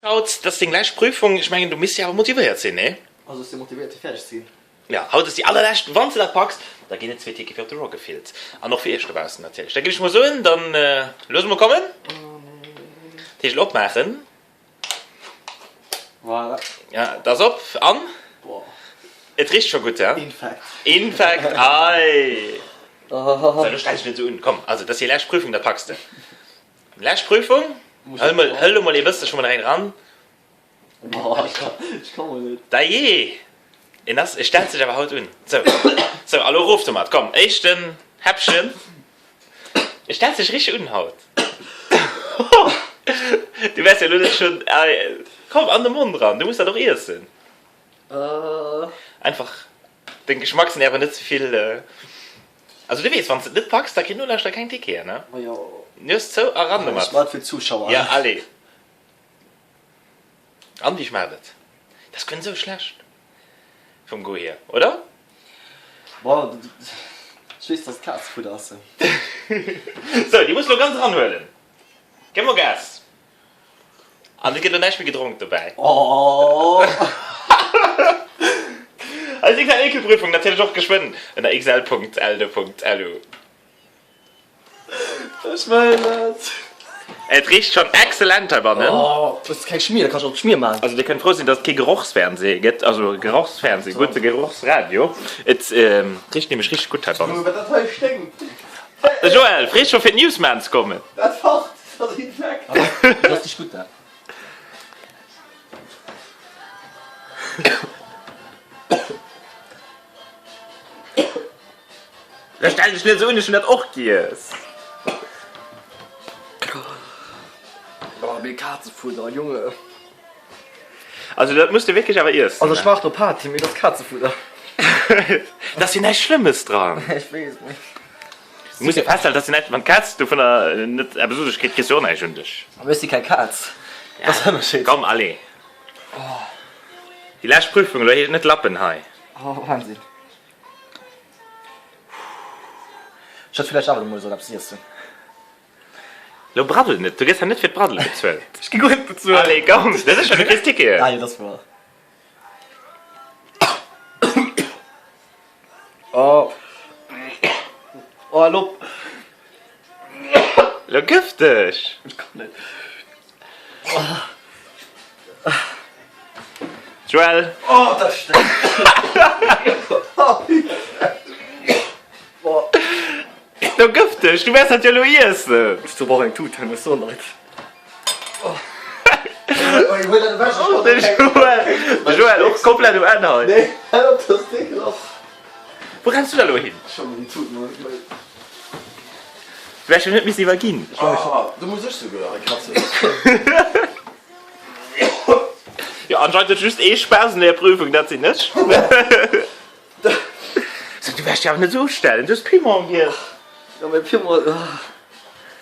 Haut, dat ass deng lescht Prüfung, ech mengen du misst jo awer motivéiert sinn, nee? Also ech si motivéiert fir fäerdeg ze ginn. Jo, haut ass déi allerlescht, wann s de dat packs, da ginn et zwee Tickete fir op de Rockefiltz an och fir iech dobaussen natierlech. Da géif ech mol soen, dann loosse mer kommen, dat heescht opmaachen. Voilà. Ja, et ass op an et richt scho gutt, he? Infekt. Infekt, ei! So, elo stell dech net esou un, komm, also dat ass déi lescht Prüfung, dat packs de. Lescht Prüfung, hëll mol, hëll elo mol ee bësse scho mol eng ran. Boah, ech kann, ech kann mol net. Dajee! En ass, e stellt sech awer haut un. Sou, sou, a lo erof domat, komm, éischten Häppchen. E stellt sech richteg un haut. Du wäers jo elo net schon, komm, an de Mond ran, du muss dat och iessen. Einfach deng Geschmacksnerven net ze vill, also du weess, wann s de et net packs, da kritt Nolauschterer keng Ticketen, ne? Majo. Nues zou a ran domat. Ech mat fir d'Zuschauer. Ja, allez. An wéi schmaacht et? Dat ass guer net esou schlecht vum Goût hier, oder? Bon, ech weess, dass et Kazefudder ass. Sou, déi muss elo ganz eranhuelen. Gëff mol Gas! An et gëtt elo näischt méi gedronk dobäi. Oh! Eis XL-Ekelprüfung natierlech och geschwënn ënner xl.elde.lu. Ech wëll net. Et richt schon excellent heibannen. Oh, hues de keng Schmier? Da kanns du och d'Schmier maachen. Also dir kënnt frou sinn, dass et kee Gerochsfernseh gëtt, also Gerochsfernseh, gutt, Gerochsradio. Et richt nämlech richteg gutt heibannen. Junge, wat dat hei sténkt! De Joël freet scho fir d'News maachen ze kommen. Dat facht, dat ass infekt. Dat ass nicht gutt, dat. Da stell dech net esou un, ech hunn dat och giess. Oh mee Kazefudder, Junge. Also dat muss de wierklech awer iessen. Also ech maachen do Party, mee dat ass Kazefudder. Da ass jo näischt Schlëmmes dran. Ech weess, mee. Du muss jo festhalen, dass jo näischt, wann d'Kaz dovunner net eppes u sech kritt, kriss du och näischt un dech. Mee ech si keng Kaz, dat ass den Ënnerscheed. Komm, allez. Déi lescht Prüfung, elo heescht et net Lappen hei. Oh Wahnsinn. Ech hätt villäicht awer emol sollen eppes iessen. Lo braddel net, du gëss hei net fir d'Braddele bezuelt. Ech gi guer net bezuelt. Allez komm, dat ass scho, du kriss Ticketen. Ah jo, dat ass wouer. Oh. Oh, hal op. Lo gëff dech. Ech kann net. Joël. Oh, dat sténkt. Lo gëff dech, du wäers dat jo elo iessen. Ech brauch eng Tut, ech soen der et. De Joël, de Joël och komplett um Enn hei. Nee, hal op, dat ass ekelhaft. Wou renns du da elo hin? Ech schonn déi Tut mol. Du häss jo net missen iwwerginn. Do muss ech souguer hei kratzen. Jo, anscheinend huet just ee Spaass un der Prüfung, dat sinn ech. So, du wäers dech awer net esou ustellen, du hues Piment giess. Jo, mee Piment,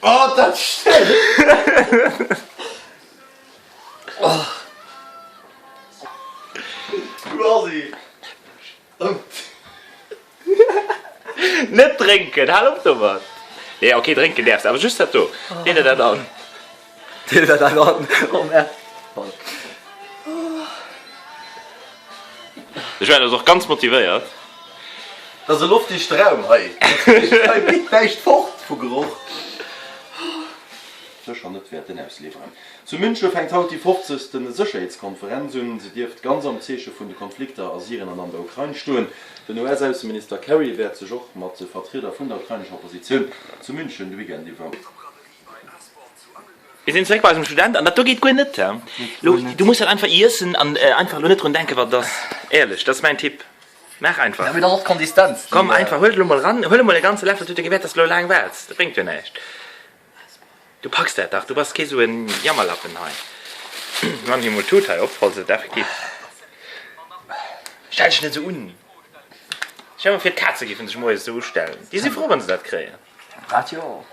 oh, dat sténkt! Du Assi! Net drénken, hal op domat! Nee, ok, drénken däerfs de, awer just dat do. Deel der dat an. Deel der dat an, oh merde. De Joël ass och ganz motivéiert. Dat ass e loftdichte Raum hei. Hei geet näischt fort vu Geroch. Sécher net wäerten ausliwweren. Zu Münche fänkt haut déi fofzegsten Sécherheetskonferenz un. Se dierft ganz am Zeeche vun de Konflikter a Syrien an an der Ukrain stoen. Den US-Ausseminister Kerry wäert sech och mat Vertrieder vun der ukrainescher Oppositioun zu München de Weekend iwwer. Mir sinn zeréck bei eisem Student an dat do geet guer net. Lo, du muss dat einfach iessen an einfach elo net drun denken, wat et ass. Éierlech, dat ass mäin Tipp. Maach einfach. Ja, mee dat ass och d'Konsistenz, déi. Komm einfach, huel et elo mol eran, huel emol e ganze Läffel, dat huet jo kee Wäert, dass de elo laang waarts, dat bréngt jo näischt. Du packs dat dach, du bass kee sou en Jammerlappen hei. Mir man hir mol d'Tut hei op, falls et effektiv. Stell dech net sou un! Stell der mol vir d'Kaze géifen sech moies sou ustellen. Déi si frou wann se dat kréien. Dat jo.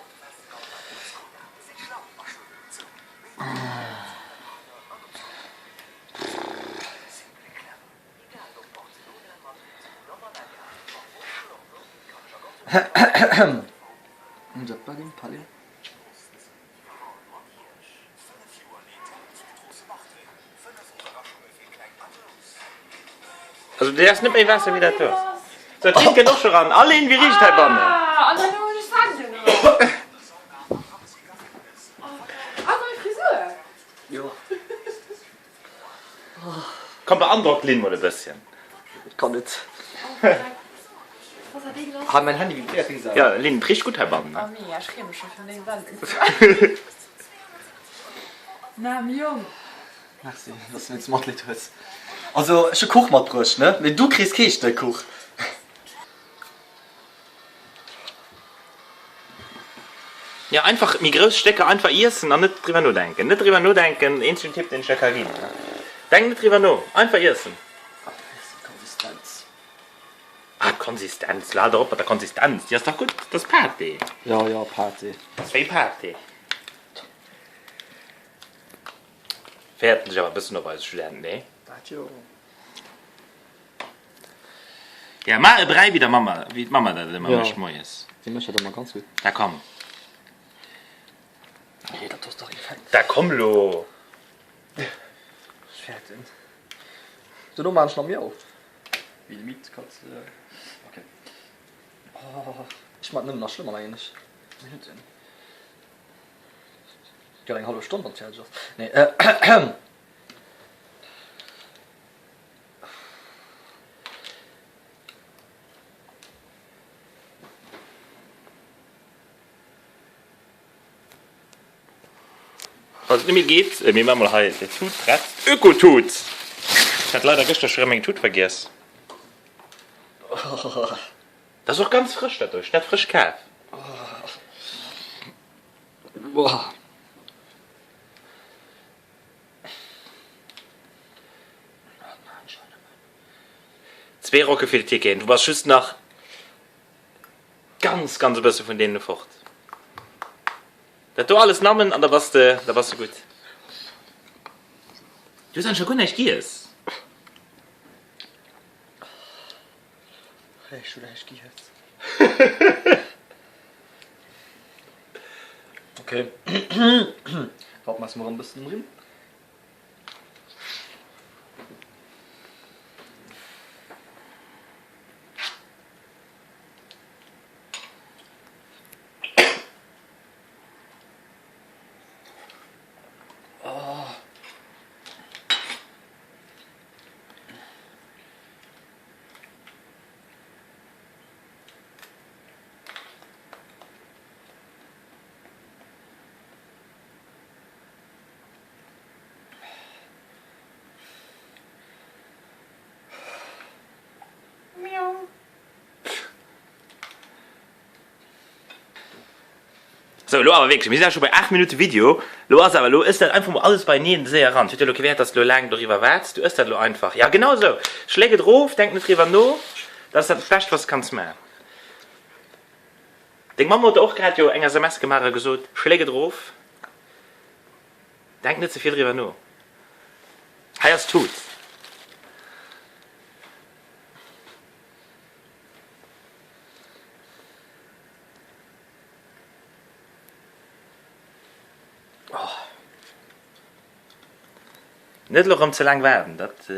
Also du däerfs net méi Waasser wéi dat do. Sou, d'Lynn kënnt och scho ran. A Lynn, wéi richt et heibannen? Komm, beandrock d'Lynn mol e bësschen. Kann net. Hei, mäin Handy vibréiert wéi Sau. Jo, Lynn, et richt gutt heibannen. Merci, dass du wéinst Matleed hues. Also, ech hu Kuch matbruecht, ne? Mee du kriss kee Stéck Kuch. Jo, einfach méi grouss Stécker einfach iessen an net driwwer nodenken. Net driwwer nodenken, eenzegen Tipp, deen ech der ka ginn. Denk net driwwer no, einfach iessen. Konsistenz. Ah, d'Konsistenz, lo hal der op mat der Konsistenz, déi ass dach gutt, dat ass Pâté. Jo, jo, Pâté. Dat ass wéi Pâté. Fäerten sech awer e bëssen op eise Student, nee? Dat jo. Ja, maach e Bräi wéi der Mamma, wéi d'Mamma dat ëmmer mécht moies. Déi mécht dat ëmmer ganz gutt. Da komm. Nee, dat ass dach infekt. Da komm lo. Ech fäerten. Dono maan ech nach Miau. Wéi de Miet Katz. Ok. Oh, ech maan et nëmmen nach schlëmmer eigentlech. Minutten. Gëtt eng hallef Stonn wann et fäerdeg ass. Nee äh. Falls et net méi geet, mir maache mol hei déi Tut prett. Ökotut! Ech hat leider gëschter scho rëm meng Tut vergiess. Dat ass och ganz frësch dat do, ech hunn dat frësch kaf. Zwee Rocke fir de Ticket, du bass just nach ganz ganz e bësse vun deenen fort. Dat do alles nammen an da bass de da bass de gutt. Du hues eigentlech nach guer näischt giess. Ech hu näischt giess. Ok. Wart, maass mer erëm e bëssen um Rimm. Sou, elo awer wierklech, mir sinn awer scho bei 8 Minutte Video, elo ass awer, elo ëss dat einfach mol alles beieneen séier eran. Et huet jo elo kee Wäert, dass de elo laang doriwwer waarts, du ëss dat elo einfach. Ja, genau esou, schléck et erof, denk net driwwer no, dat ass dat Bescht, wat s de kanns maachen. Deng Mamm huet der och grad jo eng SMS gemaach a gesot, schléck et erof, denk net ze vill driwwer no. Hei ass d'Tut. Net elo rëm ze laang waarden, dat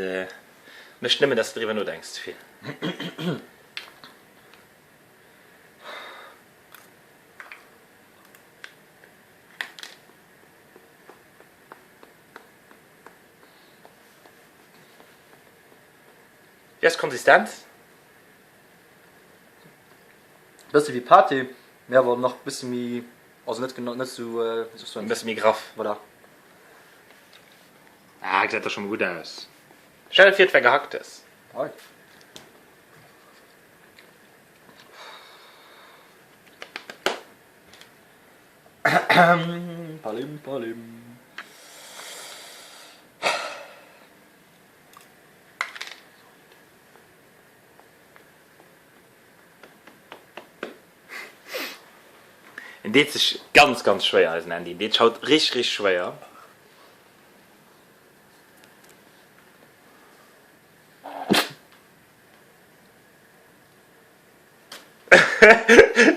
mécht nëmmen, dass de driwwer nodenks ze vill. Wéi ass d'Konsistenz? Bësse wéi Pâté, mee awer nach bësse méi, also net genau, net sou, wéi soll ech soen? E bësse méi graff. Voilà. Ah, gesäit da scho mol gutt aus. Stell der vir, et wär Gehacktes. Hei. Palim, palim. En deet sech ganz ganz schwéier eisen Andy, en deet sech haut richteg richteg schwéier.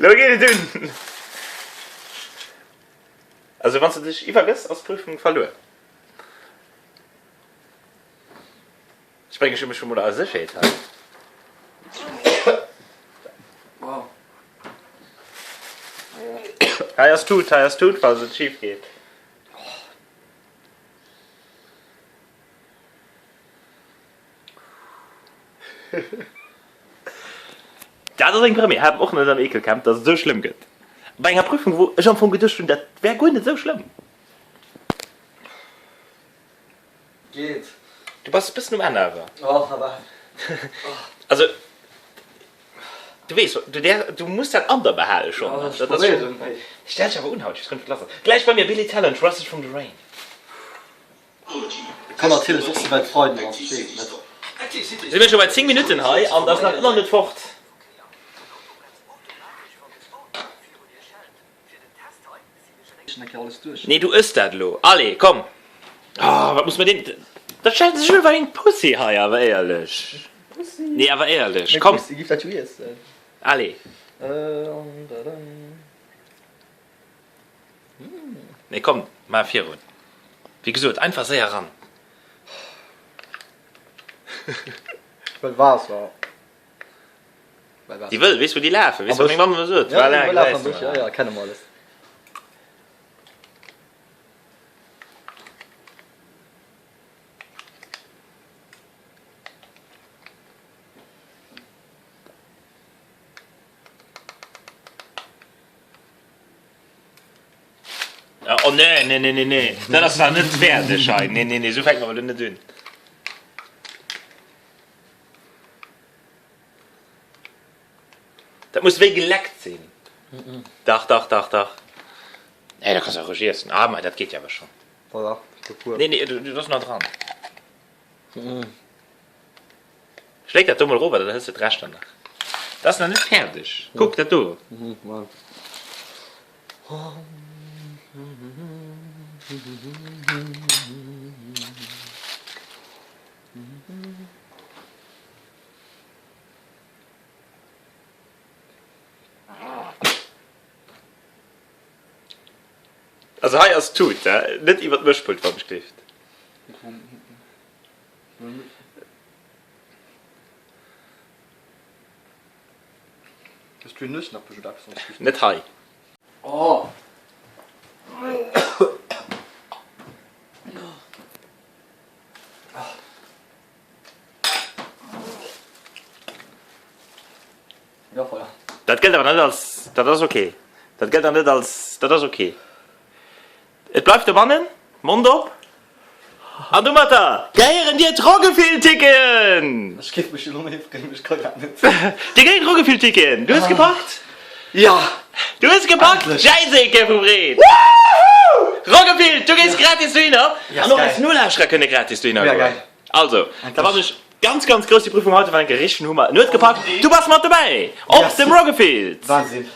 Lo geet et un! Also wann s de dech iwwergëss ass d'Prüfung verluer. Ech brénge mech scho mol a Sécherheet hei. Hei ass Tut, hei ass Tut, falls et schif geet. Dat ass eng Première, hat och net am Ekelcamp, dass et esou schlëmm gëtt. Bei enger Prüfung, wou ech am Fong geduecht hunn, dat wär guer net esou schlëmm. Geet. Du bass e bëssen um Enn awer. Och, awer. Also, du weess, du däer, du muss dat an der behale schonn. Ja, ech probéieren. Stell dech awer un haut, ech weess guer net, wat lass ass. Gläich bei mir, Billy Talent, Rusted from the Rain. Et kann natierlech och sinn, well d'Freiden ass, ech weess et net. Si mir scho bei 10 Minutten hei an et ass nach ëmmer net fort. Nee du ëss dat elo. Allez komm. Oh wat muss mer deen. Dat stellt sech un wei eng Pussy hei awer éierlech. Nee awer éierlech komm. Allez. Nee komm maach virun. Wéi gesot einfach séier ran. Ech wëll Waasser. Déi wëll, weess wou déi lafen, weess wat meng Mamm ëmmer sot, voilà, gesäis de mol. Ja, kenne mer alles. Oh nee, nee, nee, nee, nee, dat ass nach net fäerdeg hei, nee, nee, nee, esou fänke mer elo net un. Dat muss wéi geleckt sinn. Dach, dach, dach, dach. Nee, da kanns du roueg iessen. Ah, ma dat geet jo awer schonn. Voilà, puer. Nee, nee, du ass nach dran. Schléck dat do mol erof, dann hëls de d'Reschter nach. Dat ass nach net fäerdeg. Kuck, dat do. Also hei ass d'Tut, net iwwer d'Mëschpult wann ech gleeft. Net hei. Dat gëllt awer net als, dat ass ok. Dat gëllt awer net als, dat ass ok. Et bleift dobannen, Mond op. An domatter gehéieren dir d'Roggefill-Ticketen! Ech géif mech elo méi freeën, mee ech ka grad net. Dir kréit Roggefill-Ticketen! Du hues gepackt? Ja! Du hues gepackt! Jäizeeke vu Freed! Roggefill, du gees gratis dohinner! An och eis Nolauschterer kënne gratis dohinner goen. Also, da wann ech ganz, ganz grouss déi Prüfung haut war enke richtegen Hummer. En huet gepackt, du bass mat dobäi op dem Roggefield! Wahnsinn!